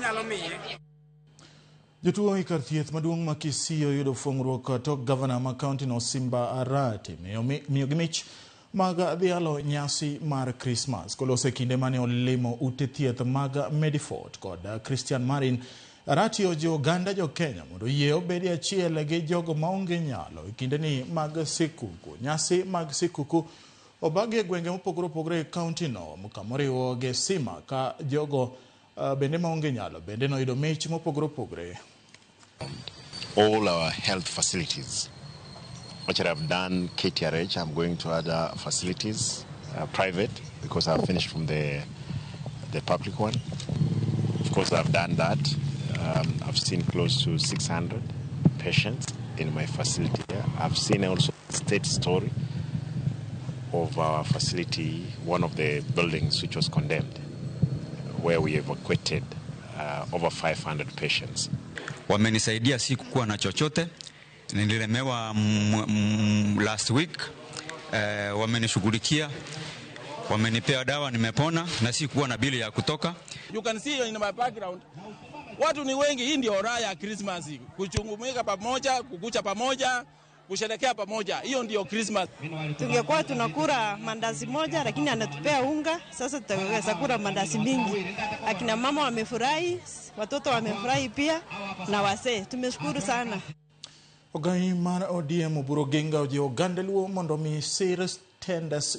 Anyalo miye. Jotuo e kar thieth maduong' ma Kisii oyudo fuong'ruok tok gavana ma kaunti no Simba Arati miyogi mich mag dhialo nyasi mar Krismas. Koloso e kinde mane olimo ute thieth mag Medifort kod Christian Marin, Arati ojiwo oganda jo Kenya mondo oyie obed e achiel gi jogo maonge nyalo e kindeni mag sikuku. Nyasi mag sikuku obagi e gwenge mopogore opogore e kaunti no kamoriwo Gesima ka jogo bende maonge nyalo bende noyudo mich mopogore opogore. All our health facilities, which I have done KTRH, I'm going to other facilities, private, because I've finished from the public one. Of course, I've done that. I've seen close to 600 patients in my facility here. I've seen also state story of our facility, one of the buildings which was condemned, where we evacuated over 500 patients. Wamenisaidia, sikukuwa na chochote, nililemewa last week. Wamenishughulikia, wamenipea dawa, nimepona na sikuwa na bili ya kutoka. You can see in my background, watu ni wengi. Hii ndio raha ya Christmas, kujumuika pamoja, kukucha pamoja, kusherekea pamoja. Hiyo ndio Christmas. Tungekuwa tunakula mandazi moja, lakini anatupea unga. Sasa tutaweza kula mandazi mingi. Akina mama wamefurahi, watoto wamefurahi pia na wazee. Tumeshukuru sana. Ogai mar ODM Oburu Oginga ojiwo oganda Luo mondo mi sir tenders.